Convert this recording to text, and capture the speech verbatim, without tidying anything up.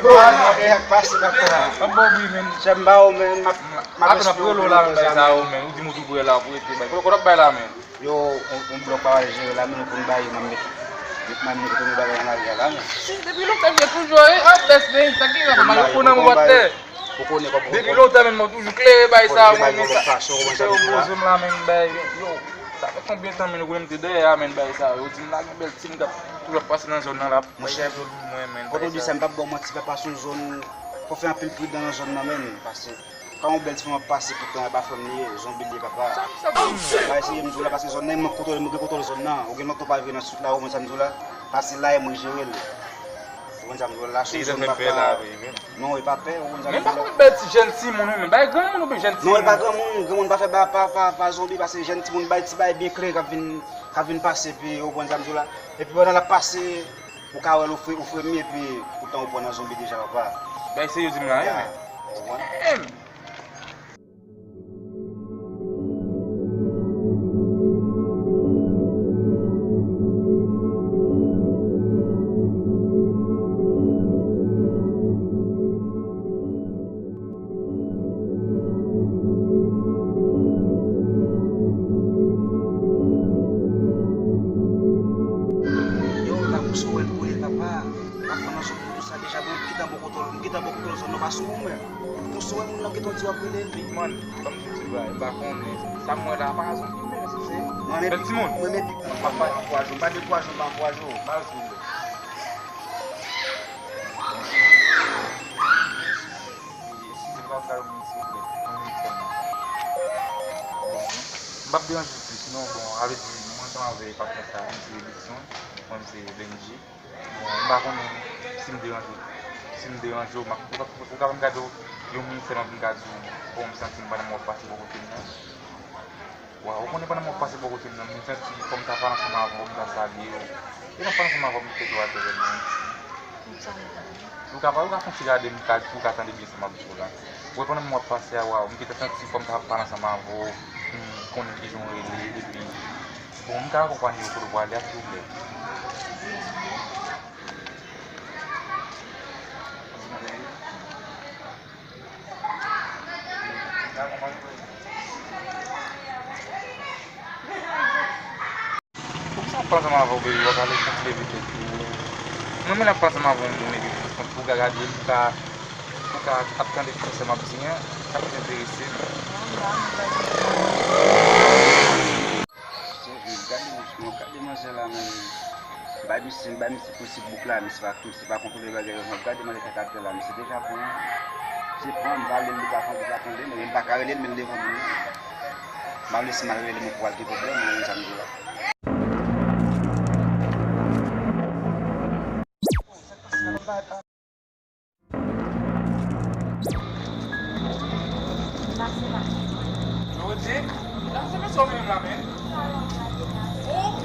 Yo, sa k pase, papa? M ap ba w bri, men. Chè m ba w, men, m ap, m ap Atann, ap rele w la, men, bay sa yo, men. Ou di m ou tou prè la, pou rete, bay. Kote w ap bay la, men? Yo, on, on blòk pa al jere la, men, nou konn bay yo, m ap met, met mami kote nou bagay nan lari a la, men. Si, depi lontan, m te toujou, eh, ap bès, men, sa ki la, mami, yo pou nan mwen, batè. Ou konnen kòb. Depi lontan, men, mwen toujou klere bay sa, mwen, men, sa, se yo poze m la, men, bay, yo, sa fè konbyen tan, men, nou konnen m te dèyè a, men, bay sa, yo di m la, gen bèl ti m k ap toujou ap pase nan zòn nan la. Monchè, kote w di sa, m p ap ba w manti, papa, sou zòn, fò fè anpil pridan nan zòn nan, menm, paske kan yon bèl ti fanm ap pase, poutan, e pa fanm li ye, zonbi li ye, papa. Sa, sa, sa. Bay serye, m di w la, paske zòn nan, e mwen k kontwole, mwen gen kontwòl zòn nan, ou gen lontan w pa rive nan sit la, ou konn sa m di w la, pase la, e mwen k jere l. Ou konn sa m di w la, sou zòn, papa. Non, e pa pè, ou konn sa m di w la. Men pa konn bèl ti jèn timoun, wi, men bay granmoun oubyen jèn timoun. Non, e pa granmoun, granmoun pa fè ba, pa, pa, pa zonbi, paske jèn timoun bay ti bay byen klere k ap vin, k ap vin pase, epi ou konn sa m di w la. Epi pandan l ap pase, ou ka wè l ou fre-, ou fremi, epi poutan ou pran nan zonbi deja, papa. Bay serye di m la, wi, men. Ou konprann? Damn! Yo, ta pou sou wè l pou li, papa. M ap pran nan sou pou sa deja, bon, m gentan bò kote w, m gentan bò kote w, zòn nan pa sou ou menm. Pou sou wè moun nan gentan di w ap rele l. Big man, ban m di w ti bagay, m pa konnen. Sa m wè la, pa zonbi menm, se, se bèl timoun. Mwen, men, mwen, mwen, mwen, mwen, pa dekouraje w, pa dekouraje w, pa dekouraje w. Baz, silvouplè. Eskize m, pa fè yon minit, silvouplè. Yon minit sèlman. M p ap deranje w plis, non, bon, avè di, mwen ansanm avè patnè sa, misye Edison, mwen, se Benji. Bon, m pa konnen si m deranje w, si m deranje w, m ap, ou ka, ou ka ban m gade w yon minit sèlman pou m ka di w kòman m santi m pandan m wè w pase bò kote m nan. Wa, ou konnen pandan m wè w pase bò kote m nan, m santi kòm m ta pale ansanm avè w, m ta salye w. E m ap pale ansanm avè w, m met tèt ou atè, men. Ou ka, ou ka fè yon ti gade m, ka, pou w ka tande byen sa m ap di w la. Ou wè pandan m wè w ap pase a, wa, m gentan santi kòm m ta pale ansanm avè w, m konnen kijan w rele, epi, bon, m ka akonpanye w kote w prale a, silvouplè. Poukisa w ap pale ansanm avè w, baby? W ap pale, w ap leve tèt ou. Mwen menm ap pale ansanm avè w, mwen, epi pou w ka gade, pou w ka, pou w ka ap tande konsèy m ap di an, sa plis enterese m. Gade manzè la, men. Bay misye, bay misye pwensip bouk la, misye pa, misye pa kontwole bagay yo. M ap gade manzè sa k ap fè la, misye deja pran. Misye pran, m pale l, li pa tande, li pa tande, men m pa ka rele l, men l devan moun nan. M ap lese m al rele moun pou al gen pwoblèm, men sa m di la. Yo di, la se mesye w menm la, men. Oh,